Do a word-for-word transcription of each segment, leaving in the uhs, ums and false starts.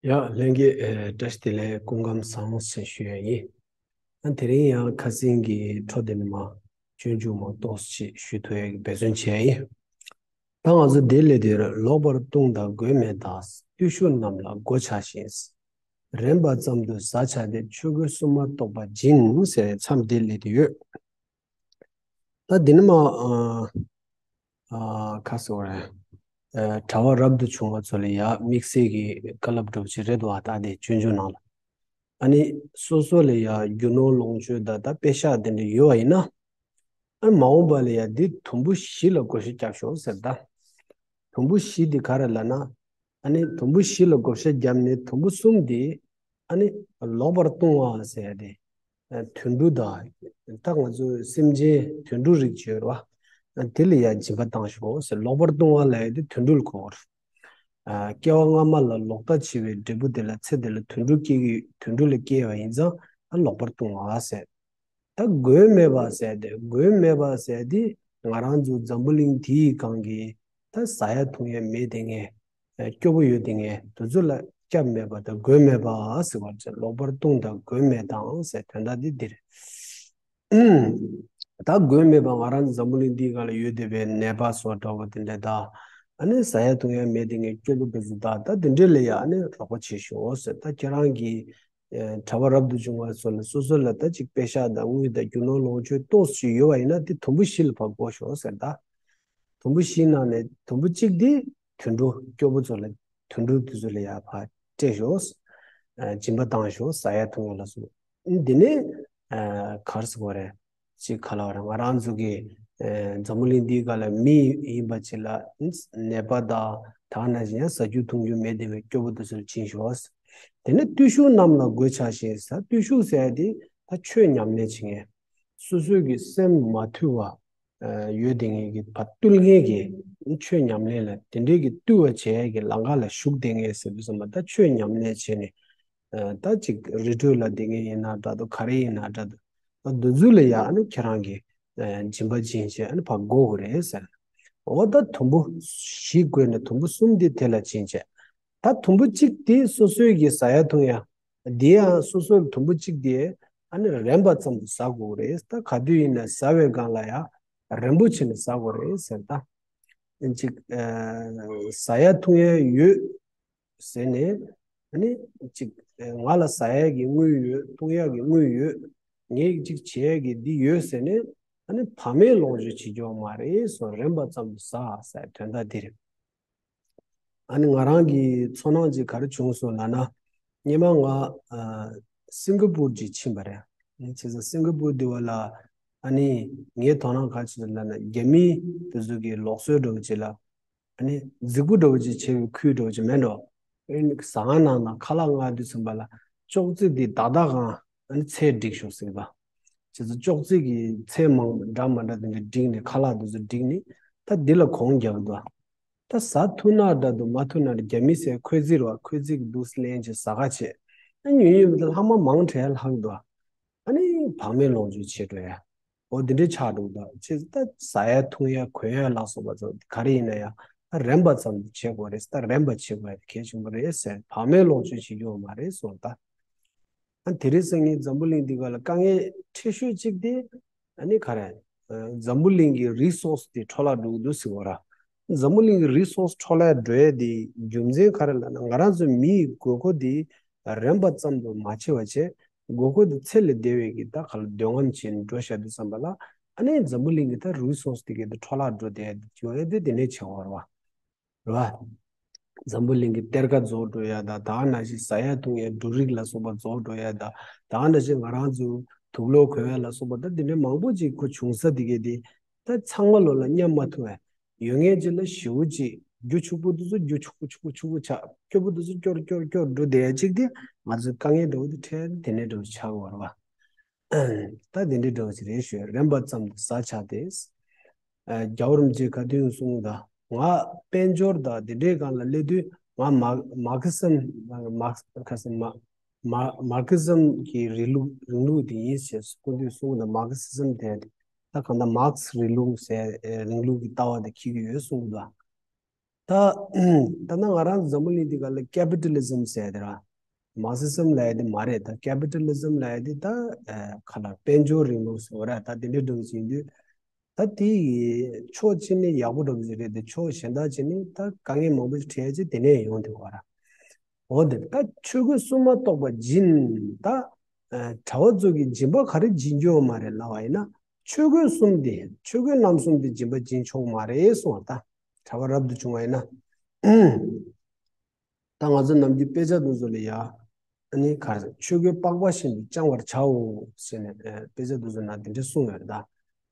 ཡ། ལྷན་རྒྱས། ཨེ། བཀྲ་ཤིས་བདེ་ལེགས། སྐུ་ཁམས་བཟང་ཟེར་ཞུ་ཡ་ཡིན། ཨ། དེ་རིང་ཡང་ཁ་སང་གི་འཕྲོ་དེ་ནས་མར་སྤྱོད་འཇུག་མར་ཏོག་ཙམ་ཞུ་ཐུབ་ཡ་གི་འབད་བརྩོན་བྱེད་ཡ་ཡིན། ད་ང་ཚོ་འདི་ལས་དེར། ལོག་པར་ལྟུང་དང་མགོན་མེད་དང་། བརྟུལ་ཞུགས་རྣམས་ལ་མགོ་བྱ་ཞིང་། རན་པ་ཙམ་དུ་ཟ་བྱ་སྟེ། ཆོས་གོས་སྲུང་མ་རྟོགས་པ་སྦྱིན། ཟེར་མཚམས་འདི་ལས་དེ་ཡོད། ད་འདི་ནས་མར། ཨ། ཨ། ཁ་སོ་རེ། ཨ། གྲྭ་པ་རབ་ཏུ་བྱུང་བ་ཚོ་ལ་ཡ་དམིགས་བསལ་གྱི་བཀའ་སློབ་འདྲ་པོ་ཅིག་རེད་འདུག་པ། ད་དེ་སྤྱོད་འཇུག་ནང་ལ། ཨ་ནི་སོ་སོ་ལ་ཡ་རྒྱུ་ནོར་ལོངས་སྤྱོད་དང་ད་པེ་ཤག་དེ་འདྲ་ཡོད་པ་ཡིན་ན། ཨ། མ་འོངས་པ་ལ་ཡ་འདི་དུམ་བུ་བཞི་ལ་བགོ་བཤའ་རྒྱབ་ཤོག་ཟེར་ད། དུམ་བུ་བཞི་དེ་ག་རེ་ལབ་ན། ཨ་ནི་དུམ་བུ་བཞི་ལ་བགོ་བཤའ་བརྒྱབ་ནས་དུམ་བུ་གསུམ་དེ། ཨ་ནི་ལོག་པར་ལྟུང་བ་ཟེར་ཡ་དེ། ཨ། དུད་འགྲོ་དང་། ད་ང་ཚོ་སེམས་ཅན་དུད་འགྲོ་རིགས་ཅིག་ཡོད་རེད་པ། ཨ། དེ་ལ་ཡ་སྦྱིན་པ་བཏང་ཤོག་ཟེར། ལོག་པར་ལྟུང་བ་ལབ་ཡ་དེ་དུད་འགྲོ་ལ་གོ་བ་རེད། ཨ། སྐྱེ་བ་སྔ་མ་ལ་ལོག་ལྟ་བྱས་པའི་འབྲས་བུ་དེ་ལ། ཚེ་འདི་ལ་དུད་འགྲོ་སྐྱེ་གི། དུད་འགྲོ་ལ་སྐྱེས་པ་ཡིན་ཙང་། ཨ། ལོག་པར་ལྟུང་བ་ཟེར། ད་མགོན་མེད་པ་ཟེར་དེ། མགོན་མེད་པ་ཟེར་དེ་ང་རང་ཚོ་འཛམ་བུ་གླིང་འདིའི་སྒང་གི་ད་ཟ་ཡ་འཐུང་ཡ་མེད་དེ་ངས། ཨ། སྐྱོ་པོ་ཡོད་དེ་ངས་དེ་ཚོ་ལ་སྐྱབས་མེད་པ་དང་མགོན་མེད་པ་ཟེར་བ་ཅིག། ལོག་པར་ལྟུང་དང་མགོན་མེད་དང་ཟེར་དོན་དག་འདི་འདིར། ད་མགོན་མེད་པ་ང་རང་ཚོ་འཛམ་བུ་གླིང་འདིའི་སྒང་ལ་ཡོད་བསྡད་པའི་ནད་པ་སོགས་འདྲ་པོ་དེ་འདྲ་དང་། ཨ་ནི་ཟ་ཡ་འཐུང་ཡ་མེད་དེ་ངས་སྐྱོ་པོ་དེ་ཚོ་དང་། ད་དེ་འདྲ་ལ་ཡ་ཨ་ནི་རོགས་པ་བྱེད་ཤོག་ཟེར། ད་ཁྱེད་རང་གིས། ཨ། གྲྭ་པ་རབ་ཏུ་བྱུང་བ་ཚོ་ལ། སོ་སོ་ལ་ད་ཅིག་པེ་ཤག་དང་དངུལ་དང་རྒྱུ་ནོར་ལོངས་སྤྱོད་ཏོག་ཙམ་ཡོད་པ་ཡིན་ན་དེ་དུམ་བུ་བཞི་ལ་ཕར་བགོ་ཤོག་ཟེར་ད། དུམ་བུ་བཞིའི་ནང་ནས་དུམ་བུ་གཅིག་དེ་དུད་འགྲོ་སྐྱོ་པོ་ཚོ་ལ། དུད་འགྲོ་དེ་ཚོ་ལ་ཡ་ཕར་སྤྲད་ཤོག། ཨ། སྦྱིན་པ་བཏང་ཤོག། ཟ་ཡ་འཐུང་ཡ་ལ་སོགས། འདི་ནས། ཨ། ག་རེ་ཟེར་དགོས་རེད། ཅིག་ག་ལབ་རེད། ང་རང་ཚོ་གི། ཨ། འཛམ་བུ་གླིང་འདིའི་སྒང་ལ་མི་ཡིན་པ་ཅིག་ལ་ནད་པ་དང་། ད་ག་ནང་བཞིན་ཡང་ཟ་རྒྱུ་འཐུང་རྒྱུ་མེད་བསྡད་པའི་སྐྱོ་པོ་དེ་ཚོ་ལ་སྦྱིན་ཤོག། དེ་ནས་བརྟུལ་ཞུགས་རྣམས་ལ་མགོ་བྱ་ཞིང་ཟེར། བརྟུལ་ཞུགས་ཟེར་ཡ་དེ་ད་ཆོས་ཉམས་ལེན་བྱེད་མཁན། སོ་སོའི་གི་སེམས་མ་ཐུལ་བ། ཨ། ཡོད་བསྡད་མཁན་གྱི་ཕར་བརྟུལ་མཁན་གྱི། ཆོས་ཉམས་ལེན་ལ་དེ་འདྲའི་གི་བརྟུལ་བ་བྱེད་ཡ་གི་ལམ་ཁ་ལ་ཞུགས་བསྡད་མཁན་ཟེར་དུས་ཙམ་པ། ད་ཆོས་ཉམས་ལེན་བྱས་ནས། ཨ། ད་ཅིག་རི་ཁྲོད་ལ་བསྡད་མཁན་ཡིན་ན་འདྲ་འདུག། ག་རེ་ཡིན་ན་འདྲ་འདུག། ད་འདི་ཚོ་ལ་ཡ་ཨ་ནི་ཁྱེད་རང་གིས། ཨ། སྦྱིན་པ་སྦྱིན་བྱས་ཨ་ནི་ཕར་བགོ་དགོས་རེད་ཟེར། འོ། ད་དུམ་བུ་བཞི་བགོས་ནས་དུམ་བུ་གསུམ་དེ་དེ་ལ་སྦྱིན་བྱས། ད་དུམ་བུ་གཅིག་དེ་སོ་སོའི་གི་ཟ་ཡ་འཐུང་ཡ། དེ་ཡང་སོ་སོའི་དུམ་བུ་གཅིག་དེ་ཨ་ནི་རན་པ་ཙམ་དུ་ཟ་དགོས་རེད། ད་ག་དུས་ཡིན་ན་ཟ་བའི་སྒང་ལ་ཡ་རན་པོ་བྱས་ནས་ཟ་དགོས་རེད་ཟེར་ད། ཅིག། ཨ། ཟ་ཡ་འཐུང་ཡ་ཡོད་ཟེར་ནས། ཨ་ནི་ཅིག། ཨ། ང་ལ་ཟ་ཡ་གི་དངུལ་ཡོད། འཐུང་ཡ་གི་དངུལ་ཡོད། ངས་ཅིག་བྱེད་ཡ་གི་འདི་ཡོད་ཟེར་ནས། ཨ་ནི་བག་མེད་ལོངས་སྤྱོད་བྱེད་རྒྱུ་མ་རེད་ཟེར། རན་པ་ཙམ་དུ་ཟ་ཟེར་དོན་དག་འདི་རེད། ཨ་ནི་ང་རང་གི་ཚོར་སྣང་ཅིག་ག་རེ་བྱུང་སོང་ལབ་ན། སྔོན་མ་ང་། ཨ། སིང་ག་པུར་ཅིག་ཕྱིན་པ་རེད། བྱས་ཙང་སིང་ག་པུར་འདི་བ་ལ། ཨ་ནི་ངའི་དོ་སྣང་ག་རེ་བྱུང་ལབ་ན། རྒྱ་མི་དེ་ཚོ་གི་ལུགས་སྲོལ་འདྲ་པོ་ཅིག་ལ། ཨ་ནི་རྫིག་པོ་འདྲ་པོ་ཅིག་བྱས་པའི་ཁུལ་འདྲ་པོ་ཅིག་མེད་འགྲོ། ཨ་ནི་ཟ་ཁང་ནང་ན་ཁ་ལག་མངགས་དུས་ཙམ་པ་ལ། ཅོག་ཙེ་འདི་བདག་བདག་གང་། ཨ་ནི་ཚད་བསྒྲིགས་ཤོག་ཟེར་གི་འདུག། བྱས་ཙང་ཅོག་ཙེ་གི་ཚད་མང་འདྲ་མི་འདྲ་དེ་འདྲ་བསྒྲིགས་ནས། ཁ་ལག་དེ་ཚོ་བསྒྲིགས་ནས། ད་འདི་ལ་གོང་རྒྱག་གི་འདུག། ད་ཟ་ཐུབ་ན་འདྲ་འདུག། མ་ཐུབ་ན་འདྲ། རྒྱ་མི་ཟེར་ཁོས་རྫིག་རེད་པ། ཁོས་རྫིག་འདུག་ལན་བྱས་ཟ་ཁ་བྱས། ཨ། ཉོས་ཉོས་མི་འདུག། ལྷག་མ་མང་དྲགས་ལྷག་འདུག། ཨ་ནི་བག་མེད་ལོངས་སྤྱོད་བྱེད་འགྲོ་ཡ། འོ། འདི་འདྲའི་ཆགས་འགྲོ་གི་འདུག། ཅེས། ད་ཟ་ཡ་འཐུང་ཡ་གོན་ཡ་ལ་སོགས་པ་ཚོ་ག་རེ་ཡིན་ན་ཡང་། ད་རན་པ་ཙམ་བྱེད་དགོས་རེད། ད་རན་པ་བྱེད་དགོས་ཡ་དེ་གལ་ཆེན་པོ་རེད་ཟེར། བག་མེད་ལོངས་སྤྱོད་བྱེད་རྒྱུ་མ་རེད་གསུངས། ད། ཨ། དེ་རིང་སང་ཉིན་འཛམ་བུ་གླིང་འདི་ག་ལ་དཀའ་ངལ་འཕྲད་ཤོས་གཅིག་དེ། ཨ་ནི་ག་རེ། ཨ། འཛམ་བུ་གླིང་གི་རི་སོར་སི་དེ་འཕྲོ་བརླག་འགྲོ་གི་འདུག་ཟེར་བ་ར། འཛམ་བུ་གླིང་གི་རི་སོར་སི་འཕྲོ་བརླག་འགྲོ་ཡ་དེ་རྒྱུ་མཚན་ག་རེ་ལབ་ན། ང་རང་ཚོ་མིའི་དགོས་མཁོ་དེ་རན་པ་ཙམ་དུ་མ་བྱས་པ་བྱས། དགོས་མཁོ་དེ་ཚད་ལས་འདས་པའི་གི་ད་ག་ལ་འདོད་རྔམ་བྱས་ནས་འགྲོ་བཞག་དུས་ཙམ་པ་ལ། ཨ་ནི་འཛམ་བུ་གླིང་གི་ད་རི་སོར་སི་དེ་ག་དེ་འཕྲོ་བརླག་འགྲོ་བསྡད་ཡ་དེ་ཡོང་ཡ་དེ་དེ་ནས་བྱེད་དགོས་རེད་པ། རེད་པ། འཛམ་བུ་གླིང་གི་གཏེར་ཁ་རྫོགས་འགྲོ་ཡ་དང་། ད་ག་ནང་བཞིན་ཟ་ཡ་འཐུང་ཡ་འབྲུ་རིགས་ལ་སོགས་པ་རྫོགས་འགྲོ་ཡ་དང་། ད་ག་ནང་བཞིན་ང་རང་ཚོ་དུག་ལོག་གོན་ཡ་ལ་སོགས་པ། ད་དེ་འདྲའི་མང་པོ་ཅིག་ཁོ་བྱུང་ས་དེ་ག་དེ། ད་ཚང་མ་ལོ་ལ་མཉམ་མ་ཐུབ་པས། ཡོད་མཁན་ཅིག་ལ་ཞེ་པོ་ཅིག། རྒྱུ་ཕྱུག་པོ་དེ་ཚོ་རྒྱུ་ཕྱུག་པོ་ཕྱུག་པོ་ཕྱུག་པོ་ཆགས། སྐྱོ་པོ་དེ་ཚོ་སྐྱོ་རུ་སྐྱོ་རུ་སྐྱོ་རུ་འགྲོ་བསྡད་ཡ་གཅིག་དེ། ང་ཚོའི་དཀའ་ངལ་འདྲ་པོ་དེ་འཕྲད་དེ་ནས་འདྲ་པོ་ཆགས་ཀྱི་ཡོད་རེད་པ། ད་དེ་འདྲའི་འདྲ་པོ་ཅིག་རེད་ཞུ། རན་པ་ཙམ་དུ་ཟ་བྱ་སྟེ། ཨ། རྒྱལ་བ་རིན་པོ་ཆེས་ག་དུས་གསུངས་ད། ང་དཔལ་འབྱོར་དང་དེ་འདྲའི་སྒང་ལ་སླེབས་དུས། ང་མར་མར་ཁེ་སི་ཛམ། མར་ཁེ་སི་ཛམ། མར་མར་ཁེ་སི་ཛམ་གྱི་རིང་ལུགས། རིང་ལུགས་དེ་ཡིན་ཞེས་སྐུ་མདུན་གསུངས་ད། མར་ཁེ་སི་ཛམ་དེ། ད་གང་ལྟར་མར་ཁེ་སི་རིང་ལུགས་ཟེར། ཨེ། རིང་ལུགས་ཀྱི་ལྟ་བ་དེ་འཁྱེར་གྱི་ཡོད་གསུངས་འདུག། ད་ད་ནང་ང་རང་འཛམ་བུ་གླིང་འདི་ག་ལ་ཀེ་པི་ཊ་ལི་ཛམ་ཟེར་དེ་ར། མར་ཀི་སི་ཛམ་ལབ་ཡ་དེ་མ་རེད། ད་ཀེ་པི་ཊ་ལི་ཛམ་ལབ་ཡ་དེ་ད་ཨ་ག་ལ་དཔལ་འབྱོར་རིང་ལུགས་ཟེར་བ་ར། ད་དེ་འདྲའི་འགྲོ་བཞིན་དུས། ད་དེ་ཕྱོགས་གཅིག་ནས་ཡག་པོ་འགྲོ་གི་རེད་དེ། ཕྱོགས་གཞན་དག་གཅིག་ནས་ད་དཀའ་ངལ་མང་པོ་ཞིག་འཕྲད་ཡ་ཅིག་དེ་ནས་ཡོང་དེ་བ་ར། འོ་དེ་ད་ཆོས་གོས་གསུམ་མ་གཏོགས་པ་སྦྱིན། ད་ཨ་གྲྭ་བ་ཚོ་གི་སྦྱིན་པ་ག་རེ་སྦྱིན་རྒྱུ་ཡོད་མ་རེད་ལབ་པ་ཡིན་ན། ཆོས་གོས་གསུམ་དེ་ཆོས་གོས་རྣམ་གསུམ་དེ་སྦྱིན་པ་སྦྱིན་ཆོག་མ་རེད་གསུངས་པ། ད་གྲྭ་བ་རབ་ཏུ་བྱུང་བ་ཡིན་ན། ད་ང་ཚོ་ནམ་རྒྱུན་དཔེ་ཆ་དེ་ཚོ་ལ་ཡ། ཨ་ནི་ག་རེ་ཟེར། ཆོས་གོས་པགས་པ་བཞིན་དུ་བཅང་བར་བྱའོ་ཟེར་ནས་ཨ་དཔེ་ཆ་དེ་ཚོ་ནང་དེ་འདྲ་གསུངས་ཡོད་རེད་ད།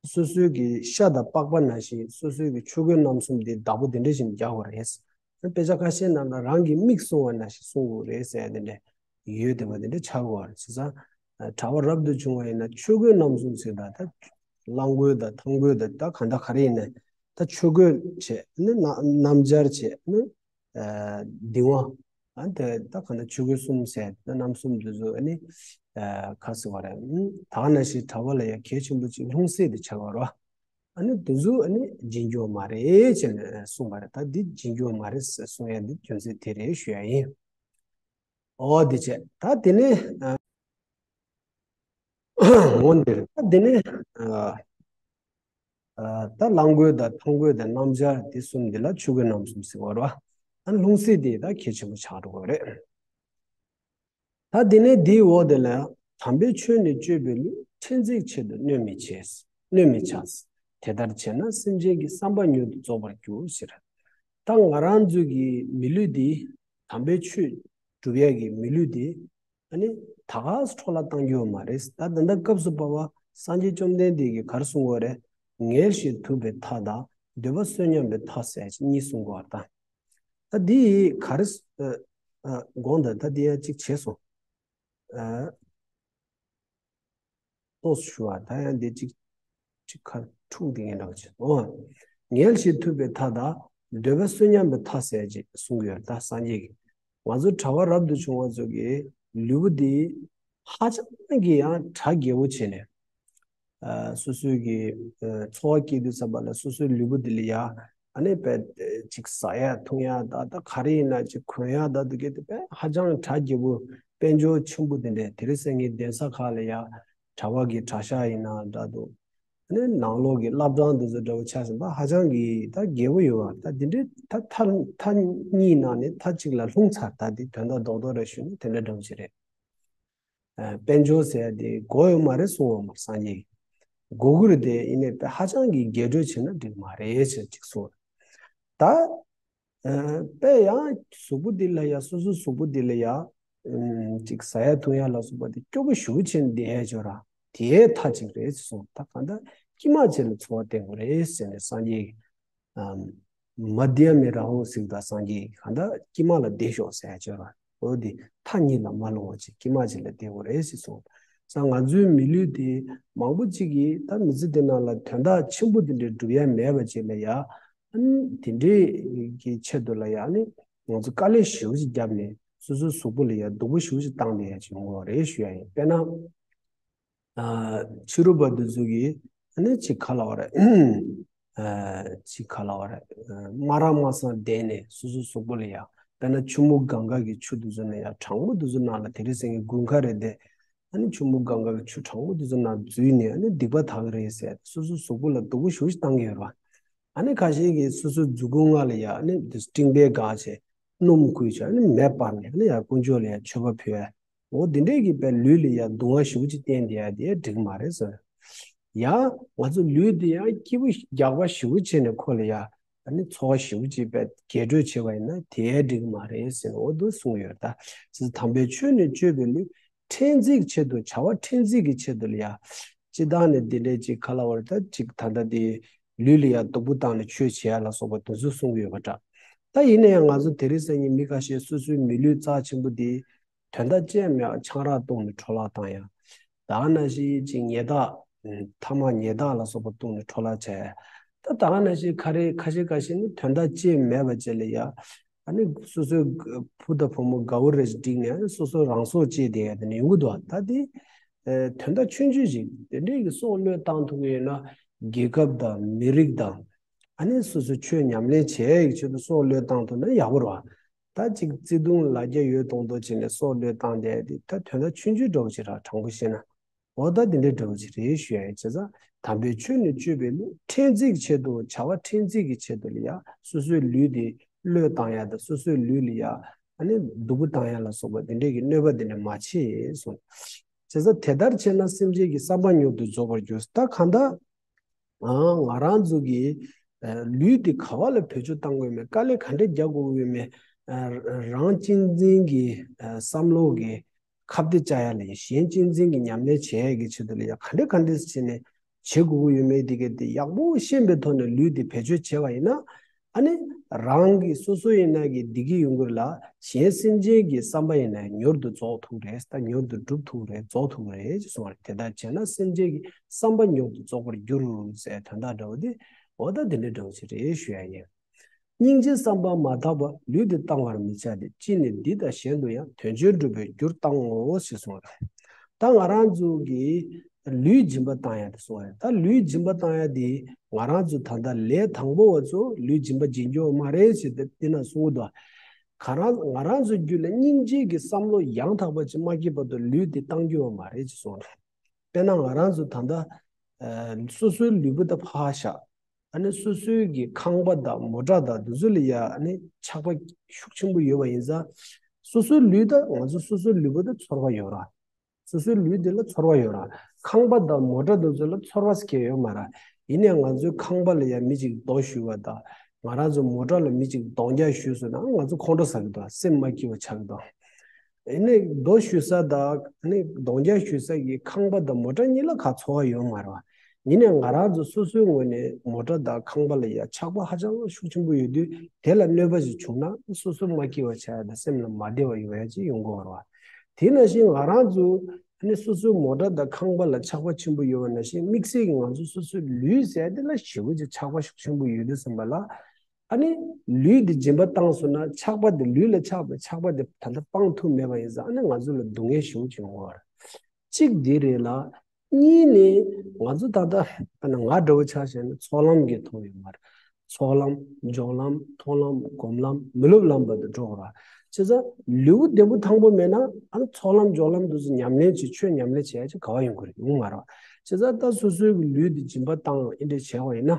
སོ་སོའི་གི་ཤ་དང་པགས་པ་ནང་བཞིན་སོ་སོའི་གི་ཆོས་གོས་རྣམ་གསུམ་དེ་བདག་པོ་དེ་འདྲ་བཞིན་རྒྱག་དགོས་རེད། དཔེ་ཆ་ཁ་ཤས་ནང་ལ་རང་གི་མིག་སྲུང་བ་ནང་བཞིན་སྲུང་དགོས་རེད་ཟེར་ཡ་དེ་འདྲ་ཡོད་བསྡད་པ་དེ་འདྲ་ཆགས་དགོས་པ་རེད། བྱས་ཙང་གྲྭ་བ་རབ་ཏུ་བྱུང་བ་ཡིན་ན་ཆོས་གོས་རྣམ་གསུམ་ཟེར་ད། ད་གླང་གོས་དང་ཐང་གོས་དང་ད་གང་ལྟར་ག་རེ་ཡིན་ནའི་ད་ཆོས་གོས་བྱས་ནི་སྣམ་སྦྱར་བྱས་ནི། ཨ་གདིང་བ། ཨ་དེ་ད་གང་ལྟར་ཆོས་གོས་གསུམ་ཟེར་ད་རྣམ་གསུམ་དེ་ཚོ་ཨ་ནི་ཨ་ག་ཟེར་བ་རེད། ད་ག་ནང་བཞིན་གྲྭ་བ་ལ་ཡང་གལ་ཆེན་པོ་གཅིག་ལྷུང་བཟེད་དེ་ཆགས་པ་རེད་བ། ཨ་ནི་དེ་ཚོ་ཨ་ནི་སྦྱིན་རྒྱུ་མ་རེད་ཅེས་ནས་གསུངས་པ་རེད། ད་འདི་སྦྱིན་རྒྱུ་མ་རེད་ཟེར་གསུང་ཡ་འདི་རྒྱུ་མཚན་དེ་རེད་ཞུ་ཡ་ཡིན། འོ་དེ་བྱས་ད་དེ་ནས་ཨ་འོ་འདིར་ད་དེ་ནས་ཨ་ཨ་ད་གླང་གོས་དང་ཐང་གོས་དང་སྣམ་སྦྱར་དེ་གསུམ་འདི་ལ་ཆོས་གོས་རྣམ་གསུམ་ཟེར་བ་རེད་བ། ཨ་ལྷུང་བཟེད་དེ་ད་གལ་ཆེན་པོ་ཆགས་འགྲོ་གི་རེད། ད་དེ་ནས་དེའི་འོག་དེ་ལ་དམ་པའི་ཆོས་ནི་སྤྱོད་པའི་ལུས། ཕྲན་ཚེགས་ཆེད་དུ་གནོད་མི་བྱེད། གནོད་མི་བྱ། དེ་ལྟར་བྱས་ན་སེམས་ཅན་གྱི་བསམ་པ་མྱུར་དུ་རྫོགས་པར་འགྱུར་ཟེར། ད་ང་རང་ཚོའི་གི་མི་ལུས་འདི་དམ་པའི་ཆོས་སྒྲུབ་ཡས་ཀྱི་མི་ལུས་འདི་ཨ་ནི་ད་ག་སེ་འཕྲོ་བརླག་བཏང་རྒྱུ་ཡོད་མ་རེད། ད་ད་ལྟ་སྐབས་སུ་བབ་པ་སངས་རྒྱས་བཅོམ་ལྡན་འདས་ཀྱིས་ག་རེ་གསུང་གི་ཡོད་རེད། ངལ་ཞིང་དུབ་པའི་མཐའ་དང་འདོད་པ་གསོད་སྙམ་པའི་མཐའ་ཟེར་གཉིས་གསུང་གི་ཡོད་རེད་ད། ད་འདི་ག་རེ་ཨ་ཨ་དགོངས་དག་ད་འདི་ཡང་གཅིག་བྱས་སོང་། ཨ་ཏོག་ཞུ་བ་ད་ཡང་འདི་གཅིག་གཅིག་ཁ་འཁྲུག་འདི་ངན་འདྲ་བ་བྱས་སོང་། ངལ་ཞིང་དུབ་པའི་མཐའ་དང་འདོད་པ་གསོད་སྙམ་པའི་མཐའ་ཟེར་གཅིག་གསུང་གི་ཡོད་རེད་ད་སངས་རྒྱས་ཀྱིས། ང་ཚོ་གྲྭ་བ་རབ་ཏུ་བྱུང་བ་ཚོ་གི་ལུས་པོ་འདི་ཧ་ཅང་གི་ཡང་གྲ་རྒྱས་པོ་བྱས་ནས། ཨ་སོ་སོའི་གི་ཨ་འཚོ་བ་སྐྱེལ་དུས་ཙམ་པ་ལ་སོ་སོའི་ལུས་པོ་འདི་ལ་ཡ་ཨ་ནི་དཔེ་ཅིག་ཟ་ཡ་འཐུང་ཡ་ད་ད་ག་རེ་ཡིན་ན་ཅིག་གོན་ཡ་ད་འདི་གི་དེ་དཔེ་ཧ་ཅང་གྲ་རྒྱས་པོ་དཔལ་འབྱོར་ཆེན་པོ་དེ་འདྲས་དེ་རིང་སང་ཉིན་གདན་ས་ཁག་ལ་ཡ་གྲྭ་བ་གི་གྲྭ་ཤག་ཡིན་ན་འདྲ་འདུག་ཨ་ནི་ནང་ལོགས་ཀྱི་བླ་བྲང་འདི་ཚོ་འདྲ་བོ་ཆ་བཞག་ན་ཧ་ཅང་གི་ད་རྒྱས་པོ་ཡོད་པ། ད་འདི་འདྲས་ད་མཐའ་མཐའ་གཉིས་ནང་ནས་མཐའ་གཅིག་ལ་ལྷུང་ཚར། ད་འདི་དོན་དག་རྡོག་རྡོག་རེ་ཞུས་ན་དེ་འདྲ་འདྲ་བོ་ཞིག་རེད། ཨ་དཔལ་འབྱོར་ཟེར་ཡ་དེ་དགོས་ཡོད་མ་རེད་གསུངས་པ་མ་སངས་རྒྱས་ཀྱིས། དགོས་ཀྱི་རེད་དེ་ཡིན་ནའི་དཔེ་ཧ་ཅང་གི་རྒྱས་སྤྲོས་བྱས་ན་འགྲིག་མ་རེད་ཟེར་ཅིག་གསུངས། ད་ཨ་དཔེ་ཡང་གཟུགས་པོ་འདི་ལ་ཡ་སོ་སོའི་གཟུགས་པོ་འདི་ལ་ཡ་ཨམ་ཅིག་ཟ་ཡ་འཐུང་ཡ་ལ་སོགས་པ་དེ་སྐྱོ་པོ་ཞེ་པོ་བྱས་ནས་བསྡད་ཡ་ཅིག་ཡོད་ར། དེའི་མཐའ་གཅིག་རེད་ཟེར་གསུངས། ད་གང་ལྟར་དཀྱིལ་མ་ཅིག་ལ་འཚོ་བ་བསྟེན་དགོས་རེད་ཟེར་ནས་སངས་རྒྱས་ཀྱིས། ཨམ། མ་དྷྱ་མེ་རཱ་ཧོ་ཟེར་གྱི་འདུག་སངས་རྒྱས་ཀྱིས་གང་ལྟར་དཀྱིལ་མ་ལ་བསྡད་ཤོག་ཟེར་ཡ་ཅིག་ཡོད་ར། འོ་དེ་མཐའ་གཉིས་ལ་མ་ལྷུང་བ་ཅིག་དཀྱིལ་མ་ཅིག་ལ་བསྡད་དགོས་རེད་ཟེར་གསུངས། ས་ང་ཚོའི་མི་ལུས་དེ་མང་པོ་ཅིག་གིས་ད་མི་ཚེ་འདི་ནང་ལ་དོན་དག་ཆེན་པོ་དེ་འདྲའི་སྒྲུབ་ཡ་མེད་པ་ཅིག་ལ་ཡ། ཨ་ནི་དེ་འདྲའི་གི་ཆེད་དུ་ལ་ཡ་ཨ་ནི་ང་ཚོ་དཀའ་ལས་ཞེ་པོ་ཅིག་བརྒྱབ་ནས་སོ་སོའི་གཟུགས་པོ་ལ་ཡ་སྡུག་པོ་ཞེ་པོ་ཅིག་བཏང་བསྡད་ཡ་ཅིག་ཡོང་གི་ཡོད་རེད་ཞུ་ཡ་ཡིན། དཔེར་ན། ཨ་ཕྱི་རོལ་པ་འདི་ཚོ་གིས་ཨ་ནི་ཅིག་ག་ལབ་དགོས་རེད། ཨ་ཅིག་ག་ལབ་དགོས་རེད། ཨ་སྨ་ར་མ་སང་བསྡད་ནས་སོ་སོའི་གཟུགས་པོ་ལ་ཡ། དཔེར་ན་ཆུ་མོ་གངྒཱ་གི་ཆུ་འདི་ཚོ་ནང་ཡ་གྲང་མོ་འདི་ཚོ་ནང་ལ་དེ་རིང་སང་ཉིན་དགུན་ཁ་རེད་དེ། ཨ་ནི་ཆུ་མོ་གངྒཱ་གི་ཆུ་གྲང་མོ་འདི་ཚོ་ནང་འཛུལ་ནས་ཨ་ནི་སྡིག་པ་དག་གི་རེད་ཟེར་སོ་སོའི་གཟུགས་པོ་ལ་སྡུག་པོ་ཞེ་པོ་ཞིག་བཏང་གི་ཡོད་རེད་བ། ཨ་ནི་ཁ་ཤས་ཀྱིས་སོ་སོའི་མཛུབ་གུ་ལྔ་ལ་ཡ་ཨ་ནི་འདི་སྤྲིན་པས་འགགས་བྱས་སྣུམ་བསྐུས་བྱས་ཨ་ནི་མེ་སྤར་ནས་ཨ་ནི་ཡ་དཀོན་མཆོག་ལ་ཡ་མཆོད་པ་ཕུལ་བས། འོ་འདི་འདྲས་ཀྱི་དཔེ་ལུས་ལ་ཡ་སྡུག་བསྔལ་ཞེ་པོ་ཅིག་བསྟན་བསྡད་ཡ་དེ་འགྲིག་མ་རེད་ཟེར། ཡ་ང་ཚོ་ལུས་འདི་ཡང་སྐྱིད་པོ་རྒྱགས་པ་ཞེ་པོ་བྱས་ནས་ཁོ་ལ་ཡ་ཨ་ནི་འཚོ་བ་ཞེ་པོ་ཅིག་དཔེ་རྒྱས་སྤྲོས་བྱས་པ་ཡིན་ན་དེ་འགྲིག་མ་རེད་ཟེར་ནས་འོ་འདུག་གསུངས་ཡོད་ད། ཅེས་དམ་པའི་ཆོས་ནི་སྤྱོད་པའི་ལུས། ཕྲན་ཚེགས་ཆེད་དུ་བྱ་བ་ཕྲན་ཚེགས་ཀྱི་ཆེད་དུ་ལ་ཡ། སྤྱིར་བཏང་ནས་འདི་འདྲས་ཅིག་ག་ལབ་དགོས་རེད་ད་ཅིག་ད་ལྟ་དེ་ལུས་ལ་ཡ་སྡུག་པོ་བཏང་ནས་ཆོས་བྱེད་ཡ་ལ་སོགས་པ་དེ་ཚོ་གསུང་གི་ཡོད་པ་འདྲ། ད་ཡིན་ན་ཡང་ང་ཚོ་དེ་རིང་སང་ཉིན་མི་ཁ་ཤས་སོ་སོའི་མི་ལུས་རྩ་ཆེན་པོ་དེ་དོན་དག་ཅི་ཡང་མེད་པ་ཆང་རག་བཏུངས་ནས་འཕྲོ་བརླག་བཏང་ཡ། ད་ག་ནང་བཞིན་ཅིག་ཉལ་ཐག་ཐ་མག་ཉལ་ཐག་ལ་སོགས་པ་བཏུངས་ནས་འཕྲོ་བརླག་བྱས། ད་ད་ག་ནང་བཞིན་ཁ་རེ་ཁ་ཤས་ཁ་ཤས་ནི་དོན་དག་ཅི་ཡང་མེད་པ་ཅིག་ལ་ཡ། ཨ་ནི་སོ་སོའི་བུ་དང་བུ་མོ་དགའ་བོ་རེ་ཞིག་བསྒྲིགས་ནས་ཨ་ནི་སོ་སོ་རང་སྲོག་བཅད་བསྡད་ཡ་དེ་ནི་ཡོང་གི་འདུག་ད་དེ་ཨ་དོན་དག་ཆུང་ཆུང་ཞིག་དེ་འདྲའི་གི་སྲོག་བློས་བཏང་ཐུབ་ཀྱི་ཡོད་ན་རྒྱལ་ཁབ་དང་མི་རིགས་དང་། ཨ་ནི་སོ་སོའི་ཆོས་ཉམས་ལེན་བྱེད་ཡག་གི་ཆེད་དུ་སྲོག་བློས་བཏང་ཐུབ་ན་ཡག་པོ་རེད་བ། ད་ཅིག་བརྩེ་དུང་ལ་རྒྱ་ཡོད་མདོག་མདོག་བྱས་ནས་སྲོག་བློས་བཏང་བསྡད་དེ་ད་དོན་དག་ཆུང་ཆུང་འདྲ་བོ་ཅིག་རེད། དྲང་པོ་བཤད་ན། འོ་ད་འདི་འདྲའི་འདྲ་བོ་ཅིག་རེད་ཞུ་ཡ་ཡིན། བྱས་ཙང་དམ་པའི་ཆོས་ནི་སྤྱོད་པའི་བློ། ཕྲན་ཚེགས་ཆེད་དུ་བྱ་བ་ཕྲན་ཚེགས་ཀྱི་ཆེད་དུ་ལ་ཡ་སོ་སོའི་ལུས་དེ་བློས་བཏང་ཡ་དང་སོ་སོའི་ལུས་ལ་ཡ་ཨ་ནི་སྡུག་པོ་བཏང་ཡ་ལ་སོགས་པ་འདི་འདྲའི་གི་གནོད་པ་འདི་འདྲ་མ་བྱེད་གསུངས། བྱས་ཙང་དེ་ལྟར་བྱས་ན་སེམས་ཅན་གྱི་བསམ་པ་མྱུར་དུ་རྫོགས་པར་འགྱུར། ད་གང་ལྟར། ཨ། ང་རང་ཚོ་གི་ཨ་ལུས་འདི་ག་བ་ལ་བེད་སྤྱོད་བཏང་དགོས་མེད། དཀའ་ལས་ག་འདྲས་རྒྱག་དགོས་ཡོད་མེད། ཨ་རང་གཅེས་འཛིན་གྱི་ཨ་བསམ་བློ་གི་ཁ་གཏད་བཅག་ཡ་ལ་ཡ་གཞན་གཅེས་འཛིན་གྱི་ཉམས་ལེན་བྱེད་ཡ་གི་ཆེད་དུ་ལ་ཡ་ག་འདྲས་ག་འདྲས་བྱས་ནས་བྱེད་དགོས་ཀྱི་ཡོད་མེད་འདི་ག་དེ་ཡག་པོ་ཤེས་པའི་ཐོག་ནས་ལུས་འདི་བེད་སྤྱོད་བྱས་པ་ཡིན་ན། ཨ་ནི་རང་གི་སོ་སོ་ཡིན་ན་གི་བདེ་སྐྱིད་ཡོང་གི་རེད་ལ། གཞན་སེམས་ཅན་གྱི་བསམ་པ་ཡིན་ན་མྱུར་དུ་རྫོགས་ཐུབ་རེད། ད་མྱུར་དུ་འགྲུབ་ཐུབ་རེད། རྫོགས་ཐུབ་རེད་ཅེས་གསུངས་པ་རེད། དེ་ལྟར་བྱས་ན་སེམས་ཅན་གྱི་བསམ་པ་མྱུར་དུ་རྫོགས་པར་འགྱུར་ཟེར་དོན་དག་འདྲ་བོ་དེ། འོ་ད་འདི་འདྲའི་འདྲ་བོ་ཅིག་རེད་ཞུ་ཡ་ཡིན། སྙིང་རྗེའི་བསམ་པ་མ་དག་པ་ལུས་འདི་གཏང་བར་མི་བྱ་སྟེ། ཅི་ནས་འདི་དང་གཞན་དུ་ཡང་དོན་ཆེན་སྒྲུབ་པའི་རྒྱུར་གཏང་ངོ་། ཞེས་གསུངས་པ་རེད། ད་ང་རང་ཚོ་གི་ལུས་སྦྱིན་པ་བཏང་ཡ་དེ་གསུངས་པ་རེད། ད་ལུས་སྦྱིན་པ་བཏང་ཡ་དེ་ང་རང་ཚོ་ད་ལྟ་ལས་དང་པོ་བ་ཚོ་ལུས་སྦྱིན་པ་སྦྱིན་རྒྱུ་མ་རེད་ཅེས་དེ་དེ་ན་གསུང་གི་འདུག་ག་རང་ང་རང་ཚོའི་རྒྱུད་ལ་སྙིང་རྗེ་གི་བསམ་བློ་ཡང་དག་པ་ཅིག་མ་སྐྱེས་བར་དུ་ལུས་དེ་གཏང་རྒྱུ་མ་རེད་ཅེས་གསུངས་རེད། དཔེར་ན་ང་རང་ཚོ་ད་ལྟ་ཨ་སོ་སོའི་ལུས་པོ་དེ་ཕར་བཞག་ཨ་ནི་སོ་སོའི་གི་ཁང་པ་དང་མོ་ཊ་དང་དེ་ཚོ་ལ་ཡ་ཨ་ནི་ཆགས་པ་ཤུགས་ཆེན་པོ་ཡོད་པ་ཡིན་ཙང་། སོ་སོའི་ལུས་དང་ང་ཚོ་སོ་སོའི་ལུས་པོ་དེ་ཚོར་བ་ཡོད་ར། སོ་སོའི་ལུས་དེ་ལ་ཚོར་བ་ཡོད་ར། ཁང་པ་དང་མོ་ཊ་དེ་ཚོ་ལ་ཚོར་བ་སྐྱེ་ཡོད་མ་ར། ཡིན་ནའི་ང་ཚོའི་ཁང་པ་ལ་ཡ་མི་གཅིག་རྡོ་གཞུས་པ་དང་། ང་རང་ཚོ་མོ་ཊ་ལ་མི་གཅིག་རྡོག་རྒྱག་གཞུས་སོང་ན་ང་ཚོ་ཁོང་ཁྲོ་ཟ་གི་འདུག་སེམས་མ་སྐྱིད་པ་ཆགས་ཀྱི་འདུག་ཨ་ནི་རྡོ་གཞུ་ས་དང་ཨ་ནི་རྡོག་རྒྱག་གཞུ་ས་གི་ཁང་པ་དང་མོ་ཊ་གཉིས་ལ་ག་ཚོར་བ་ཡོད་མ་རེད་བ། ཡིན་ནའི་ང་རང་ཚོ་སོ་སོའི་ངོས་ནས་མོ་ཊ་དང་ཁང་པ་ལ་ཡ་ཆགས་པ་ཧ་ཅང་ཤུགས་ཆེན་པོ་ཡོད་དུས། དེ་ལ་གནོད་པ་ཞིག་བྱུང་ན་སོ་སོ་མ་སྐྱིད་པ་ཆགས་ཡ་དང་སེམས་ལ་མ་བདེ་བ་ཡོང་ཡ་ཅིག་ཡོང་གི་ཡོད་རེད་བ། དེ་ནང་བཞིན་ང་རང་ཚོ་ཨ་ནི་སོ་སོའི་མོ་ཊ་དང་ཁང་པ་ལ་ཆགས་པ་ཆེན་པོ་ཡོད་པ་ནང་བཞིན། དམིགས་བསལ་གྱི་ང་ཚོ་སོ་སོའི་ལུས་ཟེར་དེ་ལ་ཞེ་པོ་ཅིག་ཆགས་པ་ཤུགས་ཆེན་པོ་ཡོད་དུས་ཙམ་པ་ལ། ཨ་ནི་ལུས་འདི་སྦྱིན་པ་བཏང་སོང་ན་ཆགས་པ་དེ་ལུས་ལ་ཆགས་པའི་ཆགས་པ་དེ་ད་ལྟ་སྤང་ཐུབ་མེད་པ་ཡིན་ཙང་། ཨ་ནི་ང་ཚོ་ལ་སྡུག་བསྔལ་ཞེ་པོ་ཅིག་ཡོང་གི་ཡོད་རེད། གཅིག་འདི་རེད་ལ། གཉིས་ནི་ང་ཚོ་ད་ལྟ་ཨ་ནི་ང་འདྲ་བོ་ཆ་བཞག་ན་ཚོགས་ལམ་གྱི་མཐོང་ཡོད་མ་རེད། ཚོགས་ལམ། སྦྱོར་ལམ། མཐོང་ལམ། སྒོམ་ལམ། མི་སློབ་ལམ་བར་དུ་འགྲོ་དགོས་ར། བྱས་ཙང་ལུས་པོ་བདེ་པོ་ཐང་པོ་མེད་ན་ཨ་ནི་ཚོགས་ལམ་སྦྱོར་ལམ་དེ་ཚོ་ཉམས་ལེན་བྱེད། ཆོས་ཉམས་ལེན་བྱེད་ཡ་ཅིག་ག་བ་ཡོང་གི་རེད། ཡོང་མ་རེད། བྱས་ཙང་ད་སོ་སོའི་གི་ལུས་འདི་སྦྱིན་པ་བཏང་ཨེ་འདྲས་བྱས་པ་ཡིན་ན།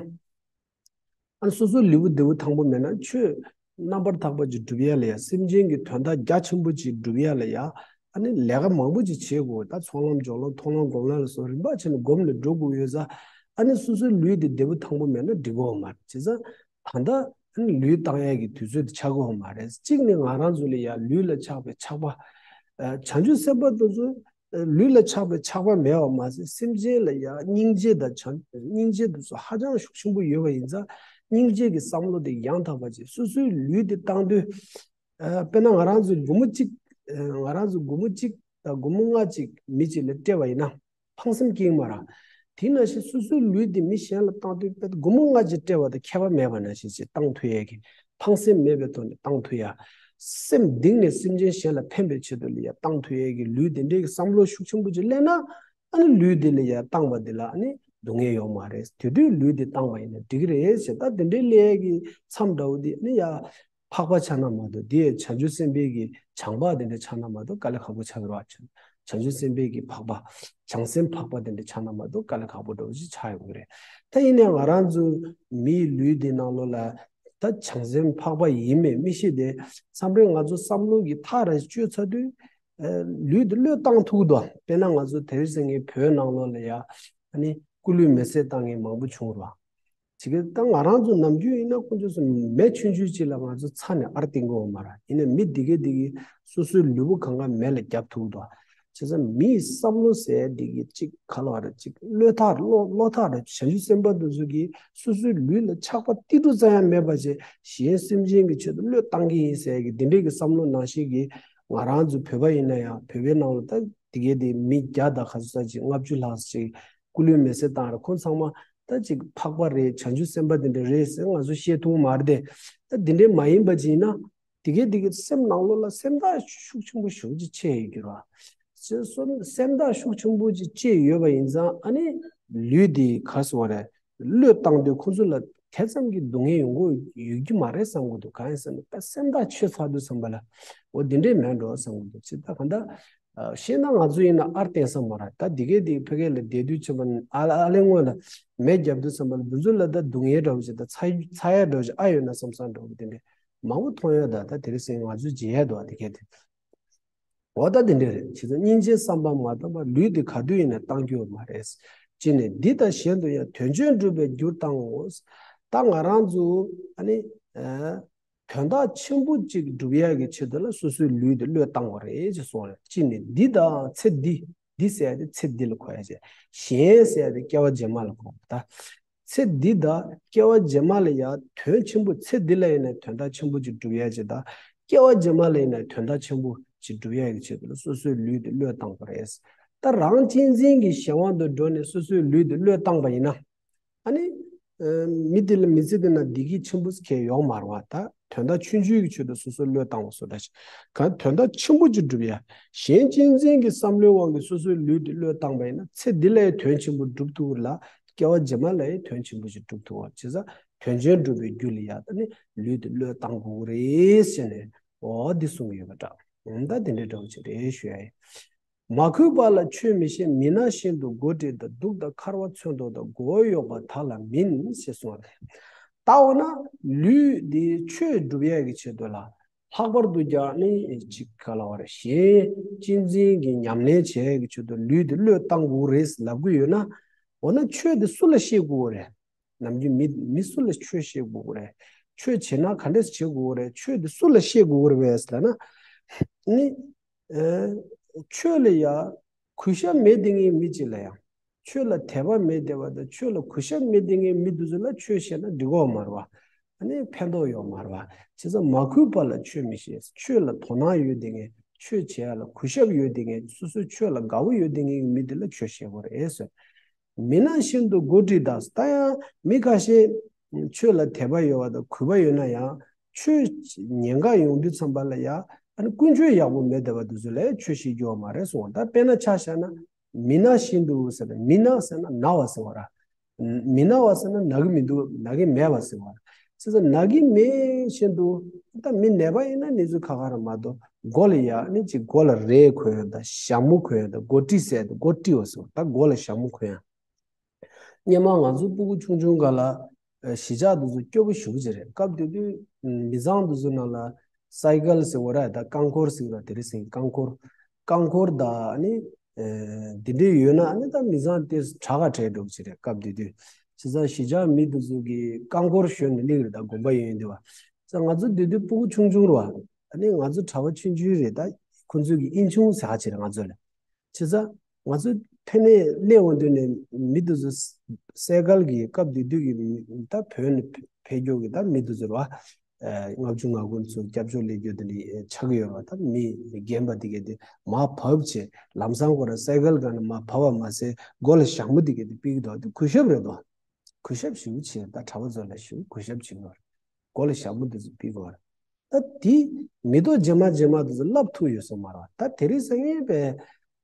ཨ་ནི་སོ་སོའི་ལུས་པོ་བདེ་པོ་ཐང་པོ་མེད་ན་ཆོས་རྣམ་པར་དག་པ་ཅིག་སྒྲུབ་ཡ་ལ་ཡ། སེམས་ཅན་གྱི་དོན་དག་རྒྱ་ཆེན་པོ་ཅིག་སྒྲུབ་ཡ་ལ་ཡ། ཨ་ནི་ལས་ཀ་མང་པོ་ཅིག་བྱེད་དགོས། ད་ཚོགས་ལམ་སྦྱོར་ལམ་མཐོང་ལམ་སྒོམ་ལམ་ལ་སོགས་རིམ་པ་བྱས་ནས་སྒོམ་ལ་འགྲོ་དགོས་ཡོད་ཙང་། ཨ་ནི་སོ་སོའི་ལུས་དེ་བདེ་པོ་ཐང་པོ་མེད་ན་འགྲིག་གི་ཡོད་མ་རེད། བྱས་ཙང་ད་ལྟ་ཨ་ནི་ལུས་བཏང་ཡ་གི་དུས་ཚོད་དེ་ཆགས་ཀྱི་ཡོད་མ་རེད། གཅིག་ནི་ང་རང་ཚོ་ལ་ཡ་ལུས་ལ་ཆགས་པའི་ཆགས་པ། ཨ་བྱང་ཆུབ་སེམས་དཔའ་དེ་ཚོ་ལུས་ལ་ཆགས་པའི་ཆགས་པ་མེད་པ་མ་ཟད། སེམས་ཅན་ལ་ཡང་སྙིང་རྗེ་དང་བྱམས། སྙིང་རྗེ་དེ་ཚོ་ཧ་ཅང་ཤུགས་ཆེན་པོ་ཡོད་པ་ཡིན་ཙང་། སྙིང་རྗེ་གི་བསམ་བློ་དེ་ཡང་དག་པ་བྱས། སོ་སོའི་ལུས་དེ་བཏང་དུས། ཨ་དཔེར་ན་ང་རང་ཚོ་སྒོར་མོ་གཅིག་ཨ་ང་རང་ཚོ་སྒོར་མོ་གཅིག་དང་སྒོར་མོ་ལྔ་གཅིག་མི་གཅིག་ལ་སྤྲད་པ་ཡིན་ན་ཕངས་སེམས་སྐྱེ་གི་མ་རེད། དེ་ནང་བཞིན་སོ་སོའི་ལུས་དེ་མི་གཞན་ལ་བཏང་དུས། དཔེ་སྒོར་མོ་ལྔ་གཅིག་སྤྲད་པ་དང་ཁྱད་པར་མེད་པ་ནང་བཞིན་ཅིག་བཏང་ཐུབ་ཡས་ཀྱི། ཕངས་སེམས་མེད་པའི་ཐོག་ནས་བཏང་ཐུབ་ཡ། སེམས་གཏིང་ནས་སེམས་ཅན་གཞན་ལ་ཕན་པའི་ཆེད་དུ་ལ་ཡ་བཏང་ཐུབ་ཡས་ཀྱི་ལུས་དེ་འདྲའི་བསམ་བློ་ཤུགས་ཆེན་པོ་ཅིག་སླེབས་ན། ཨ་ནི་ལུས་དེ་ལ་ཡ་བཏང་བ་དེ་ལ་ཨ་ནི་སྡུག་བསྔལ་ཡོད་མ་རེད། དེ་དུས་ལུས་དེ་བཏང་བ་ཡིན་ན་འགྲིག་གི་རེད་ཟེར། ད་དེ་འདྲའི་ལས་ཀྱི་མཚམས་འདྲ་བོ་དེ་ཨ་ནི་ཡ་འཕགས་པ་ཆགས་ན་མ་གཏོགས། དེ་ཡ་བྱང་ཆུབ་སེམས་དཔའི་གི་བྱང་འཕགས་དེ་འདྲ་ཆགས་ན་མ་གཏོགས་དཀའ་ལས་ཁག་པོ་ཆགས་ཀྱི་རེད་བ། བྱང་ཆུབ་སེམས་དཔའི་གི་འཕགས་པ། བྱང་སེམས་འཕགས་པ་དེ་འདྲ་ཆགས་ན་མ་གཏོགས་དཀའ་ལས་ཁག་པོ་འདྲ་བོ་ཞིག་ཆགས་ཡོང་གི་རེད། ད་ཡིན་ནའི་ང་རང་ཚོ་མིའི་ལུས་དེ་ནང་ལོགས་ལ་ད་བྱང་སེམས་འཕགས་པ་ཡིན་མེད་མི་ཤེས་ཏེ། མཚམས་རེ་ང་ཚོ་བསམ་བློ་གི་ཐག་ར་གཅོད་ཚར་དུས། ཨ་ལུས་དེ་བློས་བཏང་ཐུབ་ཀྱི་འདུག་དཔེར་ན་ང་ཚོ་དེ་རིང་སང་ངའི་བོད་ནང་ལོགས་ལ་ཡ་ཨ་ནི་སྐུ་ལུས་མེ་བསྲེགས་བཏང་མཁན་མང་པོ་བྱུང་ར། དེ་ག་ད་ང་རང་ཚོ་ནམ་རྒྱུན་ཡིན་ན་དཀོན་མཆོག་གསུམ་མེ་ཆུང་ཆུང་ཅིག་ལ་ང་ཚོ་ཚ་ནས་ཨར་བཏིང་གི་ཡོད་མ་རེད། ཡིན་ནའི་མི་འདི་གས་འདི་གིས་སོ་སོའི་ལུས་པོ་གང་ག་མེ་ལ་བརྒྱབ་ཐུབ་ཀྱི་འདུག་བྱས་ཙང་མིའི་བསམ་བློ་ཟེར་འདི་གི་གཅིག་ག་ལ་བ་རེད། གཅིག་བློས་ཐག་བློ་བློ་ཐག་རེད། བྱང་ཆུབ་སེམས་དཔའ་འདི་ཚོ་གིས་སོ་སོའི་ལུས་ལ་ཆགས་པ་ཏིལ་འབྲུ་ཙམ་ཡང་མེད་པ་བྱས། གཞན་སེམས་ཅན་གྱི་ཆེད་དུ་བློས་བཏང་གི་ཡིན་ཟེར་གི་འདི་འདྲའི་གི་བསམ་བློ་ནང་བཞིན་གྱི། ང་རང་ཚོ་བོད་པ་ཡིན་ན་ཡང་བོད་པའི་ནང་ལ་ད་འདི་གས་འདི་མི་བརྒྱ་དང་ག་ཚོད་ཙམ་ཅིག་ལྔ་བཅུ་ལྷག་ཅིག་སྐུ་ལུས་མེ་བསྲེགས་བཏང་ར། ཁོང་ཚང་མ་ད་ཅིག་འཕགས་པ་རེད། བྱང་ཆུབ་སེམས་དཔའ་འདི་འདྲ་རེད་ཟེར་ང་ཚོ་བཤད་ཐུབ་མ་རེད་དེ། ད་འདི་འདྲའི་མ་ཡིན་པ་ཅིག་ཡིན་ན། དེ་གས་དེ་གས་སེམས་ནང་ལོགས་ལ་སེམས་ཐག་ཤུགས་ཆེན་པོ་ཞེ་པོ་ཅིག་བཅད་ཡོད་ཀྱི་རེད་བ། སེམས་སེམས་ཐག་ཤུགས་ཆེན་པོ་ཅིག་བཅད་ཡོད་པ་ཡིན་ཙང་། ཨ་ནི་ལུས་དེ་ག་ཟེར་བ་རེད། བློས་བཏང་དུས་ཁོང་ཚོ་ལ་ དེ་ཙམ་གྱི་སྡུག་བསྔལ་ཡོང་གི་ཡོད་ཀྱི་མ་རེད་བསམ་གྱི་འདུག་གང་ཡིན་ཟེར་ན། ད་སེམས་ཐག་ཆོད་ཚར་དུས་ཙམ་པ་ལ་འོ་འདི་འདྲས་མེད་འགྲོ་བསམ་གྱི་འདུག་ཅི་ད་གང་ལྟར། ཨ་ཤེས་ན་ང་ཚོ་ཡིན་ན་ཨར་བསྟན་ས་མ་ར། ད་འདི་གས་འདི་ཕ་གི་ལ་བསྡད་དུས་ཕྱིན་པ་ཨ་ཨ་ལེ་སྔོན་ལ་མེ་བརྒྱབ་དུས་ཙམ་པ་ལ་འདི་ཚོ་ལ་ད་སྡུག་བསྔལ་འདྲ་བོ་ཞིག་ད་ཚ་ཚ་ཡ་འདྲ་བོ་ཞིག་ཨ་ཡོད་ན་བསམ་བསམ་འདྲ་བོ་དེ་འདྲས་མང་པོ་མཐོང་ཡོད། ད་ད་དེ་རིང་སང་ང་ཚོས་བརྗེད་ཡ་འདུག་བ་དེ་གས་དེ། འོ་ད་དེ་འདྲས་རེད། བྱས་ཙང་སྙིང་རྗེའི་བསམ་པ་མ་བཏང་བར་ལུས་འདི་ག་དུས་ཡིན་ན་བཏང་རྒྱུ་མ་རེད། ཅི་ནས་འདི་དང་གཞན་དུ་ཡང་དོན་ཆེན་སྒྲུབ་པའི་རྒྱུར་བཏང་ངོ་། ད་ང་རང་ཚོ་ཨ་ནི། ཨ། དོན་དག་ཆེན་པོ་གཅིག་སྒྲུབ་ཡག་གི་ཆེད་དུ་ལ་སོ་སོའི་ལུས་དེ་བློས་བཏང་བ་རེད་ཅེས་གསུངས་རེད། ཅི་ནས་འདི་དང་ཚེ་འདི། འདི་ཟེར་ཡ་དེ་ཚེ་འདི་ལ་གོ་ཡ་བྱས། གཞན་ཟེར་ཡ་དེ་སྐྱེ་བ་རྗེས་མ་ལ་གོ་བ་ད། ཚེ་འདི་དང་སྐྱེ་བ་རྗེས་མ་ལ་ཡང་དོན་ཆེན་པོ་ཚེ་འདི་ལ་ཡིན་ན་དོན་དག་ཆེན་པོ་གཅིག་སྒྲུབ་ཡ་ཅིག་དང་། སྐྱེ་བ་རྗེས་མ་ལ་ཡིན་ན་དོན་དག་ཆེན་པོ་གཅིག་སྒྲུབ་ཡ་གི་ཆེད་དུ་ལ་སོ་སོའི་ལུས་དེ་བློས་བཏང་བ་རེད། ད་རང་གཅེས་འཛིན་གྱི་གཞན་དབང་དུ་འགྲོ་ནས་སོ་སོའི་ལུས་དེ་བློས་བཏང་པ་ཡིན་ན། ཨ་ནི། ཨ། མི་དེ་ལ་མི་ཚེ་འདི་ན་བདེ་སྐྱིད་ཆེན་པོ་ཁྱེད་ཡོང་མ་རེད་བ། ད་དོན་དག་ཆུང་ཆུང་གི་ཆེད་དུ་སོ་སོ་བློས་བཏང་བ་བཟོ་འདྲ་ཞིག་གང་དོན་དག་ཆེན་པོ་ཅིག་སྒྲུབ་ཡ། གཞན་གཅེས་འཛིན་གྱི་བསམ་བློའི་དབང་གིས་སོ་སོའི་ལུས་དེ་བློས་བཏང་པ་ཡིན་ན་ཚེ་འདི་ལ་ཡང་དོན་ཆེན་པོ་སྒྲུབ་ཐུབ་ལ། སྐྱེ་བ་རྗེས་མ་ལ་ཡང་དོན་ཆེན་པོ་ཞིག་སྒྲུབ་ཐུབ་བ་བྱས་ཙང་དོན་ཆེན་སྒྲུབ་པའི་རྒྱུ་ལ་ཡ་ད་ནི་ལུས་དེ་བློས་བཏང་དགོས་ཀྱི་རེད་ཟེར་ནས་འོ་འདི་གསུང་གི་ཡོད་པ་འདྲ། ད་དེ་འདྲའི་འདྲ་བོ་ཅིག་རེད་ཞུ་ཡ་ཡིན། མ་གུས་པ་ལ་ཆོས་མི་བཤད། མི་ན་བཞིན་དུ་མགོ་དཀྲིས་དང་། གདུགས་དང་འཁར་བ་མཚོན་ཐོགས་དང་། མགོ་བོ་གཡོགས་པ་དག་ལ་མིན། ཞེས་གསུངས་པ་རེད། ད་འོ་ན་ལུས་འདི་ཆོས་སྒྲུབ་ཡས་ཀྱི་ཆེད་དུ་ལ་ལྷག་པར་དུ་ཀྱང་ནི་ཅིག་ག་ལ་བ་རེད། གཞན་གཅེས་འཛིན་གྱི་ཉམས་ལེན་བྱེད་ཡས་ཀྱི་ཆེད་དུ་ལུས་འདི་བློས་བཏང་དགོས་རེད་ལབ་ཀྱི་ཡོད་ན། འོ་ན་ཆོས་འདི་སུ་ལ་བཤད་དགོས་རེད། ནམ་རྒྱུན་མི་མི་སུ་ལ་ཆོས་བཤད་དགོས་རེད། ཆོས་བྱེད་ན་ག་འདྲས་བྱེད་དགོས་རེད། ཆོས་འདི་སུ་ལ་བཤད་དགོས་རེད་ཟེར་ན། ནི། ཨེ། ཆོས་ལ་ཡ་གུས་ཞབས་མེད་དེ་ངའི་མི་གཅིག་ལ་ཡང་། ཆོས་ལ་དད་པ་མེད་དེ་བ་དང་ཆོས་ལ་གུས་ཞབས་མེད་དེ་ངའི་མི་དེ་ཚོ་ལ་ཆོས་བཤད་ན་འགྲིག་གོ་མ་རེད་བ། ཨ་ནི་ཕན་ཐོགས་ཡོད་མ་རེད་བ། བྱས་ཙང་མ་གུས་པ་ལ་ཆོས་མི་བཤད། ཆོས་ལ་དོ་སྣང་ཡོད་དེ་ངའི་ཆོས་བྱེད་ཡ་ལ་གུས་ཞབས་ཡོད་དེ་ངའི་སོ་སོའི་ཆོས་ལ་དགའ་བོ་ཡོད་དེ་ངའི་མི་དེ་ལ་ཆོས་བཤད་དགོས་རེད་ཟེར། མི་ན་བཞིན་དུ་མགོ་དཀྲིས་དང་། ད་ཡང་མི་ཁ་ཤས་ཆོས་ལ་དད་པ་ཡོད་པ་དང་གུས་པ་ཡོད་ན་ཡང་ཆོས་ཉེན་ཁ་ཡོང་དུས་ཙམ་པ་ལ་ཡང་ཨ་ནི་ཀུན་སྤྱོད་ཡག་པོ་མེད་བསྡད་པ་དེ་ཚོ་ལ་ཆོས་བཤད་རྒྱུ་བ་མ་རེད་གསུངས་པ། ད་དཔེར་ན་ཆ་བཞག་ན་མི་ན་བཞིན་དུ་ཟེར་ན་མི་ན་ཟེར་ན་ན་བ་ཟེར་བ་ར། མི་ན་བ་ཟེར་ན་ན་གི་མི་འདུག་ན་གི་མེད་པ་ཟེར་བ་ར། བྱས་ཙང་ན་གི་མེད་བཞིན་དུ་ད་མི་ནད་པ་ཡིན་ན་ནད་ཚོ་ཁ་ཁ་ར་མ་གཏོགས། མགོ་ལ་ཡ་ནི་ཅིག་མགོ་ལ་རས་གོན་ཡ་དང་ཞྭ་མོ་གོན་ཡ་དང་མགོ་དཀྲིས་ཟེར་དང་མགོ་དཀྲིས་པ་ཟེར་བ། ད་མགོ་ལ་ཞྭ་མོ་གོན་ཡ། སྔོན་མ་ང་ཚོ་སྤུ་གུ་ཆུང་ཆུང་སྒང་ལ་ཨ་གཞིས་ཆགས་དེ་ཚོ་སྐྱོ་པོ་ཞེ་པོ་ཅིག་རེད། སྐབས་དེ་དུས་མི་ཚང་དེ་ཚོ་ནང་ལ་སའི་ཀལ་ཟེར་བ་ར་ད་རྐང་འཁོར་ཟེར་བ་དེ་རེད་ཟེར། རྐང་འཁོར། རྐང་འཁོར་དང་ནི་ཨ་འདི་འདྲས་ཡོད་ན་ནི་ད་མི་ཚང་དེ་དྲག་ག་དྲག་འགྲོ་གི་ཅིག་རེད། སྐབས་དེ་དུས་བྱས་ཙང་གཞིས་ཆགས་མི་དེ་ཚོ་གིས་རྐང་འཁོར་ཞོན་ནས་སླེབས་རེད། ད་དགོན་པ་ཡོད་ཡོད་དེ་བ། ཙང་ང་ཚོ་དེ་དུས་སྤུ་གུ་ཆུང་ཆུང་རེད་བ། ཨ་ནི་ང་ཚོ་གྲྭ་པ་ཆུང་ཆུང་རེད། ད་ཁོ་ཚོ་གི་དབྱིན་ཆུང་ཟེར་ཧ་ཅིག་རེད་ང་ཚོ་ལ། བྱས་ཙང་ང་ཚོ་ཕ་ནས་སླེབས་འོང་དུས་ནས་མི་དེ་ཚོ་སའི་ཀལ་གི་སྐབས་དེ་དུས་ཀྱི་མི་ད་བོད་ནས་ཕེབས་རྒྱུ་གི་ད་མི་དེ་ཚོ་རེད་བ། ལྔ་བཅུ་ང་དགུ་ཚོ་སྐྱབས་བཅོལ་སླེབས་རྒྱུ་དེ་འདྲ་ཆགས་ཀྱི་ཡོད་རེད་བ། ད་མི་རྒན་པ་དེ་གས་དེ་མར་བབས་བྱས་ལམ་སང་ཁོ་རང་སའི་ཀལ་སྒང་ནས་མར་བབས་པ་མ་ཟད་མགོ་ལ་ཞྭ་མོ་དེ་གས་དེ་ཕུད་ཀྱི་འདུག་དེ་གུས་ཞབས་རེད་འདུག་གུས་ཞབས་ཞེ་པོ་བྱས། ད་གྲྭ་པ་ཚོ་ལ་ཞེ་པོ་གུས་ཞབས་བྱེད་དགོས་རེད། མགོ་ལ་ཞྭ་མོ་དེ་ཚོ་ཕུད་དགོས་རེད། ད་དེ་མི་ཐོག་རྗེས་མ་རྗེས་མ་དེ་ཚོ་བསླབ་ཐུབ་ཡོད་ས་མ་རེད། ད་དེ་རིང་སང་ཉིན་པའི་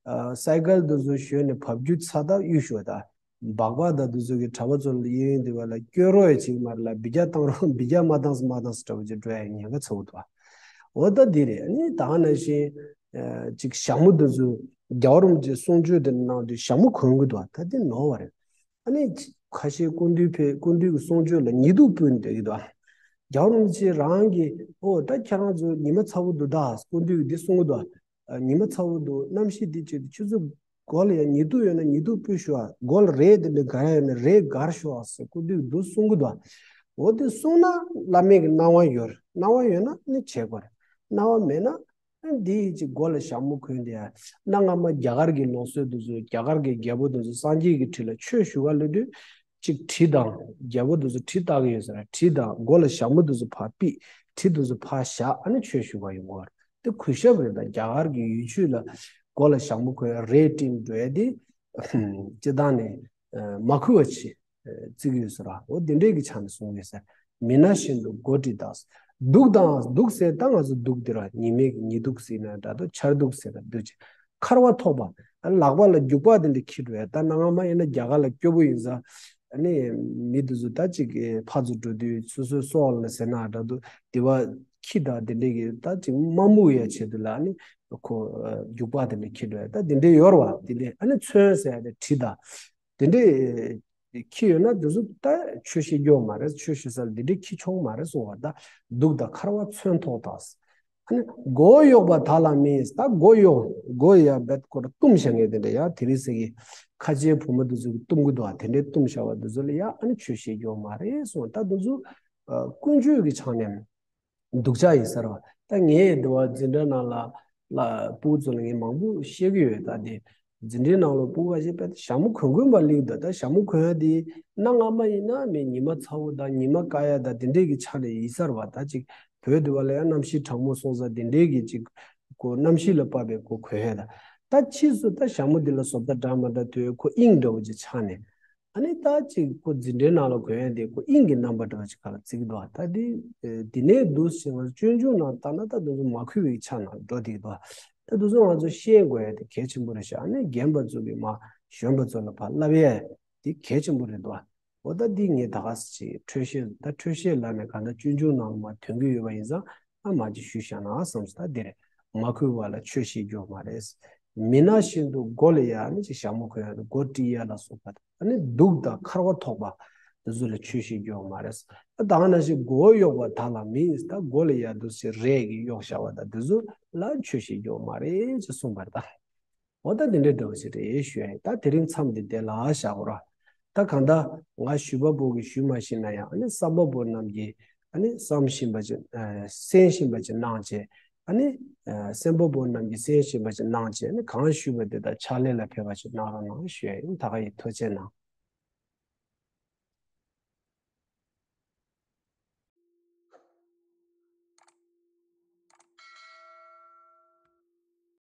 ཨ་སའི་ཀལ་དེ་ཚོ་ཞོན་ནས་བབས་རྒྱུ་ཚ་ཐག་གཡུག་ཞོག་ད་སྦག་སྦག་དང་དེ་ཚོ་གི་གྲྭ་པ་ཚོ་ལ་གཡས་གཡོན་དེ་བ་ལ་སྐྱོན་རོགས་ཡ་བྱེད་ཀྱི་མ་རེད་ལ། འབུད་རྒྱག་བཏང་རོགས་འབུད་རྒྱག་མ་བཏང་ས་མ་བཏང་ས་འདྲ་བོ་ཅིག་འགྲོ་ཡ་ཉེན་ཁ་ཚ་བོ་འདུག་འོ་ད་འདི་རེད། ཨ་ནི་ད་ག་ནང་བཞིན་ཨ་ཅིག་ཞྭ་མོ་དེ་ཚོ་རྒྱལ་བ་རིན་པོ་ཆེ་གསུང་ཆོས་དེ་གནང་དུས་ཞྭ་མོ་གོན་གི་འདུག་ད་དེ་ནོར་བ་རེད། ཨ་ནི་ཁ་ཤས་སྐུ་མདུན་ཕེབས་སྐུ་མདུན་གྱི་གསུང་ཆོས་ལ་ཉི་གདུགས་ཕུལ་ནས་སྡོད་ཀྱི་འདུག་རྒྱལ་བ་རིན་པོ་ཆེ་རང་གིས་ཨོ་ད་ཁྱེད་རང་ཚོ་ཉི་མ་ཚ་བོ་འདུག་ད་སྐུ་མདུན་གྱིས་འདི་གསུང་གི་འདུག་ཉི་མ་ཚ་བོ་འདུག་གནམ་གཤིས་འདི་བྱེད་དུས་ཁྱེད་ཚོ་མགོ་ལ་ཡང་ཉི་གདུགས་ཡོད་ན་ཉི་གདུགས་ཕུལ་ཤོག་མགོ་ལ་རས་འདི་འདྲ་ག་རེ་ཡོད་ན་རས་གར་ཤོག་ཟེར་སྐུ་མདུན་གྱིས་འདུག་གསུང་གི་འདུག་འོ་དེ་གསུང་ན་བླ་མེད་ཀྱི་སྣང་བ་ཡོད་རེད། སྣང་བ་ཡོད་ན་ནི་བྱེད་དགོས་རེད། སྣང་བ་མེད་ན། འདི་ཡི་ཅིག་མགོ་ལ་ཞྭ་མོ་གོན་དེ་ཡ། གནའ་སྔ་མ་རྒྱ་གར་གྱི་ལུགས་སྲོལ་དེ་ཚོ་རྒྱ་གར་གྱི་རྒྱལ་པོ་དེ་ཚོ་སངས་རྒྱས་ཀྱི་ཁྲི་ལ་ཆོས་ཞུ་ག་སླེབས་དུས། ཅིག་གྲི་དང་རྒྱལ་པོ་དེ་ཚོ་གྲི་བཏགས་ཀྱི་ཡོད་ས་རེད། གྲི་དང་མགོ་ལ་ཞྭ་མོ་དེ་ཚོ་ཕར་ཕུད། གྲི་དེ་ཚོ་ཕར་བཞག་ཨ་ནི་ཆོས་ཞུ་ག་ཡོང་གི་རེད། དེ་གུས་ཞབས་རེད། ད་རྒྱ་གར་གྱི་ཡུལ་ཆོས་ལ་མགོ་ལ་ཞྭ་མོ་གོན་ཡ་རས་སྤྲིངས་འགྲོ་ཡ་དེ། སྤྱིར་བཏང་ནས་མ་གུས་པ་བྱེད། བརྩི་གི་ཡོད་ཟེར་ར། འོ་དེ་འདྲས་ཀྱི་ཆ་ནས་གསུང་གི་ཟེར། མི་ན་བཞིན་དུ་མགོ་དཀྲིས་དང་། གདུགས་དང་གདུགས་ཟེར་ད་ང་ཚོ་གདུགས་དེ་ར་ཉི་མའི་ཉི་གདུགས་ཟེར་ན་འདྲ་འདུག་ཆར་གདུགས་ཟེར་ན་འདུག་ཅེས། འཁར་བ་ཐོགས་པ། ལག་པ་ལ་རྒྱུག་པ་དེ་འདྲ་འཁྱེར་འགྲོ་ཡ། ད་གནའ་སྔ་མ་ཡིན་ན་རྒྱ་གར་ལ་སྐྱོ་པོ་ཡིན་ཙང་ ཨ་ནི་མི་དེ་ཚོ་ད་ཅིག་ཕར་ཚུར་འགྲོ་དུས་སོ་སོའི་སྲོག་ལ་ཟེར་ན་འདྲ་འདུག་དེ་བ་ཁྱི་དང་དེ་འདྲས་ཀྱི་ད་ཅིག་མ་རྨུགས་ཡ་ཆེད་དུ་ལ་ཨ་ནི་ཁོ་རྒྱུག་པ་དེ་འདྲས་ཁྱེར་འགྲོ་ཡ་ད་དེ་འདྲས་ཡོད་རེད་བ། དེ་འདྲས་ཨ་ནི་ཚོན་ཟེར་ཡ་དེ་གྲི་དང་དེ་འདྲས་ཁྱི་ཡོད་ན་དེ་ཚོ་ད་ཆོས་བཤད་རྒྱུ་མ་རེད། ཆོས་བཤད་ས་ལ་དེ་འདྲས་ཁྱི་ཆོག་མ་རེད་གསུང་བ། ད་གདུགས་དང་འཁར་བ་མཚོན་ཐོགས་དང་། ཨ་ནི་མགོ་བོ་གཡོགས་པ་དག་ལ་མིན། ད་མགོ་གཡོགས་མགོ་ཡ་བེད་ཀོ་ར་བཏུམ་བཞག་མཁན་དེ་འདྲ་ཡ་དེ་རིང་སང་གི་ཁ་ཆེའི་བུ་མོ་དེ་ཚོ་གི་བཏུམ་གི་འདུག་ཨ་དེ་འདྲའི་བཏུམ་བཞག་པ་དེ་ཚོ་ལ་ཡ་ཨ་ནི་ཆོས་བཤད་རྒྱུ་མ་རེད་གསུངས། ད་དེ་ཚོ་ཀུན་སྤྱོད་ཀྱི་ཆ་ནས་སྡུག་ཅག་ཡིན་ས་རེད་བ། ད་ངས་འདི་བ་འཛིན་གྲྭ་ནང་ལ་ལ་སྤུ་གུ་ཚོ་ལ་ངས་མང་པོ་བཤད་གི་ཡོད། ད་དེ་འཛིན་གྲྭའི་ནང་ལ་སྤུ་གུ་ཁ་ཤས་དཔེ་ཞྭ་མོ་གོན་གོན་པ་ལིག་འདུག་ད་ཞྭ་མོ་གོན་ཡ་དེ་གནའ་སྔ་མ་ཡིན་ན་མི་ཉི་མ་ཚ་བོ་དང་ཉི་མ་དཀར་ཡ་དང་དེ་འདྲས་ཀྱི་ཆ་ནས་ཡིན་ས་རེད་བ། ད་ཅིག་བོད་འདི་བ་ལ་ཡང་གནམ་གཤིས་གྲང་མོ་སོང་ཙང་དེ་འདྲའི་གི་ཅིག་ཁོ་གནམ་གཤིས་ལ་དཔག་པའི་ཁོ་གོན་ཡ་ད། ད་ཕྱིས་སུ་ད་ཞྭ་མོ་འདི་ལ་བཟོ་ལྟ་འདྲ་མ་འདྲ་དོད་ཁོ་དབྱིངས་འདྲ་བོ་ཅིག་ཆགས་ནས། ཨ་ནི་ད་ཅིག་ཁོ་འཛིན་གྲྭའི་ནང་ལ་གོན་ཡ་དེ་ཁོ་དབྱིངས་ཀྱི་རྣམ་པ་འདྲ་བོ་ཅིག་ག་ལ་བརྩི་གི་འདུག་ད་དེ་འདི་ནས་འདུག་ཟེར་ང་ཚོ་སྤྱོད་འཇུག་ནང་ལྟ་ན་ད་དེ་ཚོ་མ་གུས་པའི་ཆ་ནང་འགྲོ་བསྡད་ཀྱི་འདུག་ད་དེ་ཚོ་ང་ཚོ་ཤེས་དགོས་ཡ་དེ་གལ་ཆེན་པོ་རེད་ཤག་ཨ་ནི་རྒན་པ་ཚོ་གི་མ་གཞོན་པ་ཚོ་ལ་ཕར་བསླབ་ཡ་དེ་གལ་ཆེན་པོ་རེད་འདུག་འོ་ད་འདི་ངས་ད་ག་ཅིག་འཕྲོས་བཤད་ད་འཕྲོས་བཤད་ལབ་ནས་གང་ལྟར་སྤྱོད་འཇུག་ནང་ལ་མ་ཐོན་གི་ཡོད་པ་ཡིན་ཙང་ཨ་མ་ཅིག་ཞུས་བཞག་ན་བསམ་སོང་། ད་འདི་རེད། མ་གུས་པ་ལ་ཆོས་བཤད་རྒྱུ་མ་རེད། མི་ན་བཞིན་དུ་མགོ་ལ་ཡ་ནི་ཅིག་ཞྭ་མོ་གོན་ཡ་དང་མགོ་དཀྲིས་ཡ་ལ་སོགས་པ་དང་ཨ་ནི་གདུགས་དང་འཁར་བ་ཐོགས་པ་དེ་ཚོ་ལ་ཆོས་བཤད་རྒྱུ་མ་རེད། ད་ག་ནང་བཞིན་མགོ་བོ་གཡོགས་པ་དག་ལ་མིན། ད་མགོ་ལ་ཡ་འདུག་སེ་རས་ཀྱིས་གཡོགས་བཞག་པ་དང་དེ་ཚོ་ལ་ཆོས་བཤད་རྒྱུ་མ་རེད་ཅེས་གསུངས་པ་རེད་ད། འོ་ད་དེ་འདྲའི་འདྲ་བོ་ཞིག་རེད་ཞུ་ཡ་ཡིན། ད་དེ་རིང་མཚམས་འདི་དེ་ལ་བཞག་གོ་ར། ད་གང་ལྟར་ང་ཞུས་པ་པོ་གིས་ཞུས་མ་ཤེས་ན་ཡང་ཨ་ནི་བསམ་པ་པོ་རྣམས་ཀྱིས་ཨ་ནི་བསམ་བཞིན་པ་ཅིག་གསན་བཞིན་པ་ཅིག་གནང་བྱས། ཨ་ནི་གསན་པ་པོ་རྣམས་ཀྱིས་གསན་བཞིན་པ་ཅིག་གནང་བྱས་ཨ་ནི་གང་ཞུས་པ་དེ་དག་ཕྱག་ལས་ལ་ཕེབས་པ་ཅིག་གནང་རོགས་གནང་ཞུ་ཡ་ཡིན། ད་ག་ཡིན། ཐུགས་རྗེ་གནང་།